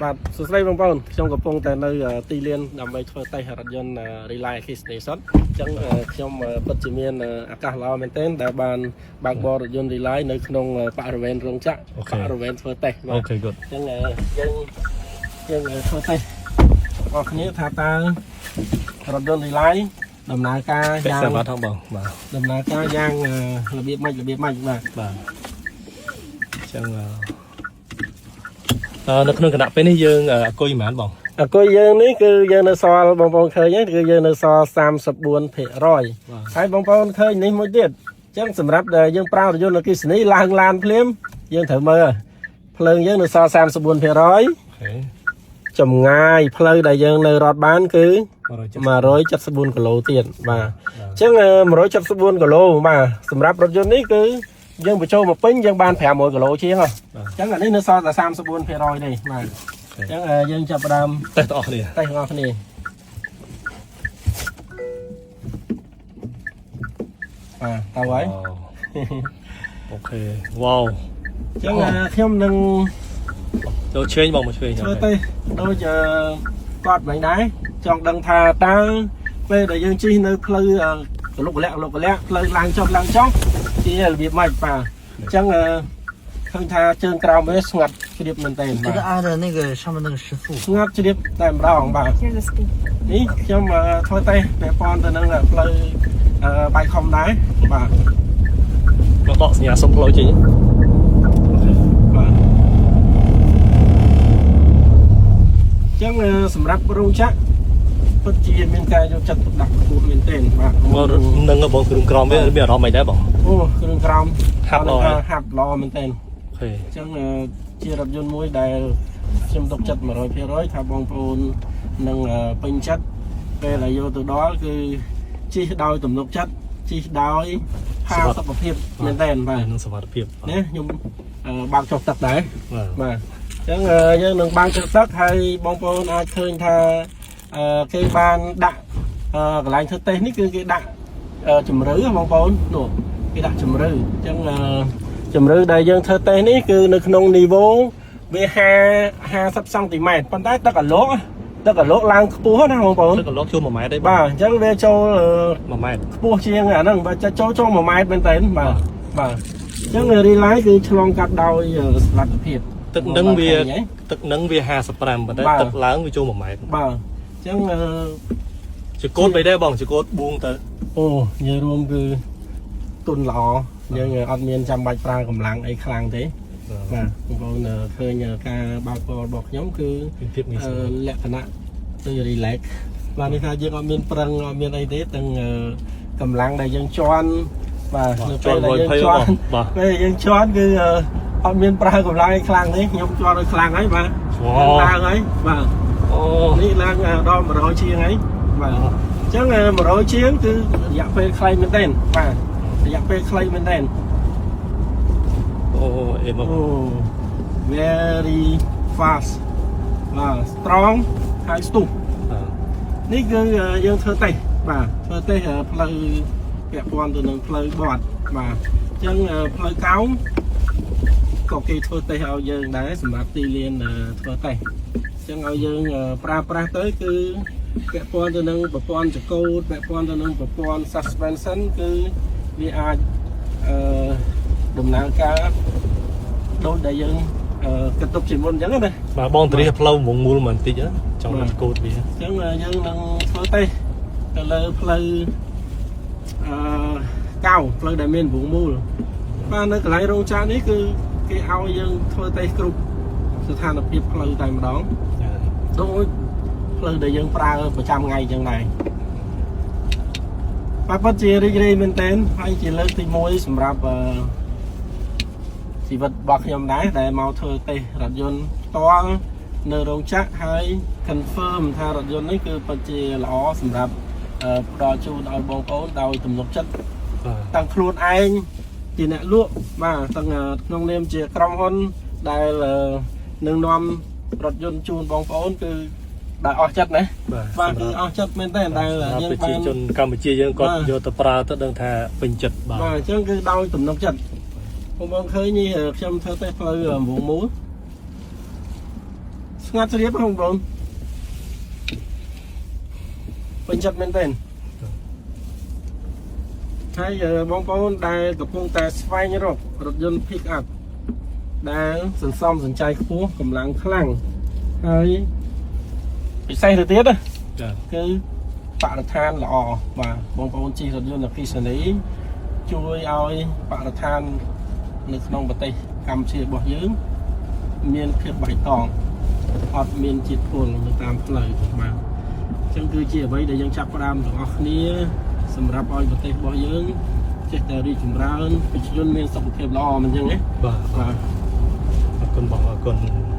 បាទសួស្តីបងប្អូនខ្ញុំកំពុងតែនៅទីលានដើម្បីធ្វើតេស្តរថយន្ត Relay អគ្គិសនីសុទ្ធអញ្ចឹងខ្ញុំពិតជាមានឱកាសល្អមែនទែនដែលបានបើកបររថយន្ត Relay នៅក្នុងបរិវេណរោងចក្របរិវេណធ្វើតេស្តបាទ Okay, good. អញ្ចឹងយើងយើងធ្វើតេស្តបងប្អូនគ្នាថាតើរថយន្ត Relay ដំណើរការ យ៉ាង ពាក់សាវ៉ាត់ហងបងបាទ ដំណើរការយ៉ាងរបៀបម៉េចរបៀបម៉េចបាទ បាទអញ្ចឹងអឺនៅក្នុងគណៈពេលនេះយើងអគុយប៉ុន្មានបង អគុយយើងនេះគឺយើងនៅសល់បងប្អូនឃើញហ្នឹងគឺយើងនៅសល់34% បាទ ហើយបងប្អូនឃើញនេះមួយទៀតអញ្ចឹងសម្រាប់ដែលយើងប្រើរថយន្តអគ្គិសនីឡើងឡានភ្លាមយើងត្រូវមើលភ្លើងយើងនៅសល់34% Okay. ចម្ងាយផ្លូវដែលយើងនៅរត់បានគឺ 174 174គីឡូទៀតបាទអញ្ចឹង174គីឡូបាទសម្រាប់រថយន្តនេះគឺយើងបញ្ចូលមកពេញយើងបាន500គីឡូជាងហ៎អញ្ចឹងអានេះនៅសល់តែ34%ទេបាទអញ្ចឹងយើងចាប់ផ្ដើម តេស្តទាំងអស់គ្នា តេស្តទាំងអស់គ្នាបាទតើហើយ Okay, wow. អញ្ចឹងខ្ញុំនឹង ចូលឆ្វេងបងមកឆ្វេង ធ្វើទេដូចគាត់មិនដែរចង់ដឹងថាតើពេលដែលយើងជិះនៅផ្លូវកលុកកលាក់កលុកកលាក់ផ្លូវឡើងចុះឡើងចុះជារបៀបម៉េចបាទអញ្ចឹងឃើញថាជើងក្រោមវាស្ងាត់ជ្រាបមែនទែន 这 បាទ 个按的那个上面那个时速， ស្ងាត់ជ្រាបតែម្ដងបាទ Here's the speed. នេះខ្ញុំធ្វើតេស្តពាក់ព័ន្ធទៅនឹងផ្លូវបាយខំដែរបាទ មកដកសញ្ញាសុំផ្លូវចេញ បាទអញ្ចឹងសម្រាប់រោងចក្រពិតជាមានការយកចិត្តទុកដាក់ខ្ពស់មែនទែនបាទ មកនឹងបងគ្រឿងក្រមវាមានអារម្មណ៍មិនដែរបង អូគ្រឿងក្រោម ហាប់ល្អហើយ ហាប់ល្អមែនទែន Okay. អញ្ចឹងជារថយន្តមួយដែលខ្ញុំទុកចិត្ត100%ថាបងប្អូននឹងពេញចិត្តពេលដែលយកទៅដល់គឺជិះដោយទំនុកចិត្តជិះដោយផាសុខភាពមែនទែនបាទ នឹងសុវត្ថិភាព នេះខ្ញុំបើកចុះទឹកដែរ បាទ បាទអញ្ចឹងយើងនឹងបើកចុះទឹកហើយបងប្អូនអាចឃើញថាគេបានដាក់កន្លែងធ្វើតេស្តនេះគឺគេដាក់ជំរឿបងប្អូននោះគេដាក់ជំរឿអញ្ចឹងជំរឿដែលយើងធ្វើតេស្តនេះគឺនៅក្នុងនីវ៉ូវា50 50សង់ទីម៉ែត្រប៉ុន្តែទឹកអាឡូកទឹកអាឡូកឡើងខ្ពស់ណាបងប្អូន ទឹកកន្លកចូល1ម៉ែត្រទេ បាទអញ្ចឹងវាចូល 1ម៉ែត្រ ខ្ពស់ជាងអាហ្នឹងបើចូលចូល1ម៉ែត្រមែនតើបាទបាទអញ្ចឹងរីឡៃគឺឆ្លងកាត់ដោយសុវត្ថិភាព ទឹកនឹងវា ឃើញហ៎ ទឹកនឹងវា55ប៉ុន្តែ បាទ ទឹកឡើងវាចូល1ម៉ែត្រ បាទអញ្ចឹង ចកូតបីដែរបងចកូតបួងទៅ អូនិយាយរួមគឺទុនល្អយើងអត់មានចាំបាច់ប្រើកម្លាំងអីខ្លាំងទេបាទបងប្អូនឃើញការបើកបររបស់ខ្ញុំគឺ មានភាពងាយស្រួល លក្ខណៈដូច relax បាទនេះថាយើងអត់មានប្រឹងអត់មានអីទេទាំងកម្លាំងដែលយើងជន់បាទនៅពេលដែលយើងជន់ បាទ ពេលយើងជន់គឺអត់មានប្រើកម្លាំងអីខ្លាំងទេខ្ញុំជន់ឲ្យខ្លាំងហើយបាទ វ៉ាវ ឡើងហើយបាទ អូ នេះឡើងដល់100ជាងហើយបាទអញ្ចឹង100ជាងគឺរយៈពេលខ្លីមែនទែនបាទរយៈពេលខ្លីមែនទែន អូអេមក អូ very fast បាទ strong ហើយស្ទុះនេះគឺយើងធ្វើតេស្តបាទធ្វើតេស្តផ្លូវពាក់ព័ន្ធទៅនឹងផ្លូវបត់បាទអញ្ចឹងផ្លូវកោងក៏គេធ្វើតេស្តឲ្យយើងដែរសម្រាប់ទីលានធ្វើតេស្តអញ្ចឹងឲ្យយើងប្រើប្រាស់ទៅគឺពាក់ព័ន្ធទៅនឹងប្រព័ន្ធចកូតពាក់ព័ន្ធទៅនឹងប្រព័ន្ធ suspension គឺវាអាចអឺដំណើរការដូចដែលយើងគិតទុកជាមុនអញ្ចឹងណា បាទបងត្រៀសផ្លូវវងមូលបន្តិចចង់ចកូតវា អញ្ចឹងយើងនឹងធ្វើតេស្តទៅលើផ្លូវអឺកៅផ្លូវដែលមានវងមូលបាទនៅកន្លែងរោងចក្រនេះគឺគេឲ្យយើងធ្វើតេស្តគ្រប់ស្ថានភាពផ្លូវតែម្ដងដូចផ្លូវដែលយើងប្រើប្រចាំថ្ងៃអញ្ចឹងដែរបាទពិតជារីករាយមែនទែនហើយជាលើកទី1សម្រាប់អឺជីវិតរបស់ខ្ញុំដែរដែលមកធ្វើតេស្តរថយន្តផ្ទាល់នៅរោងចក្រហើយ confirm ថារថយន្តនេះគឺពិតជាល្អសម្រាប់ផ្ដល់ជូនឲ្យបងប្អូនដោយទំនុកចិត្ត បាទ តាំងខ្លួនឯងជាអ្នកលក់បាទទាំងក្នុងនាមជាក្រុមហ៊ុនដែលនឹងនាំរថយន្តជូនបងប្អូនគឺដែលអស់ចិត្តណា បាទ បាទគឺអស់ចិត្តមែនតើដែលយើង ប្រជា បាន ជនកម្ពុជាយើងគាត់ បាទ យកទៅប្រើទៅដឹងថាពេញចិត្តបាទ បាទអញ្ចឹងគឺដោយទំនុកចិត្តបងប្អូនឃើញនេះខ្ញុំធ្វើតេស្តផ្លូវវងមូល ស្ងាត់ជ្រាបបងប្អូនពេញចិត្តមែនទែនហើយបងប្អូនដែលកំពុងតែស្វែងរករថយន្ត pick up ដែលសន្សំសំចៃខ្ពស់កម្លាំងខ្លាំងហើយពិសេសទៅទៀតណា ចា គឺបរិស្ថានល្អបាទបងប្អូនជិះរថយន្តអគ្គិសនីជួយឲ្យបរិស្ថាននៅក្នុងប្រទេសកម្ពុជារបស់យើង មានភាពបៃតងអត់មានជាតិពុលនៅតាមផ្លូវបាទអញ្ចឹងគឺជាអ្វីដែលយើងចាប់ផ្ដើមទាំងអស់គ្នា សម្រាប់ឲ្យប្រទេសរបស់យើងចេះតែរីកចម្រើនប្រជាជនមានសុខភាពល្អមិនអញ្ចឹងទេ បាទ បាទ អរគុណបងអរគុណ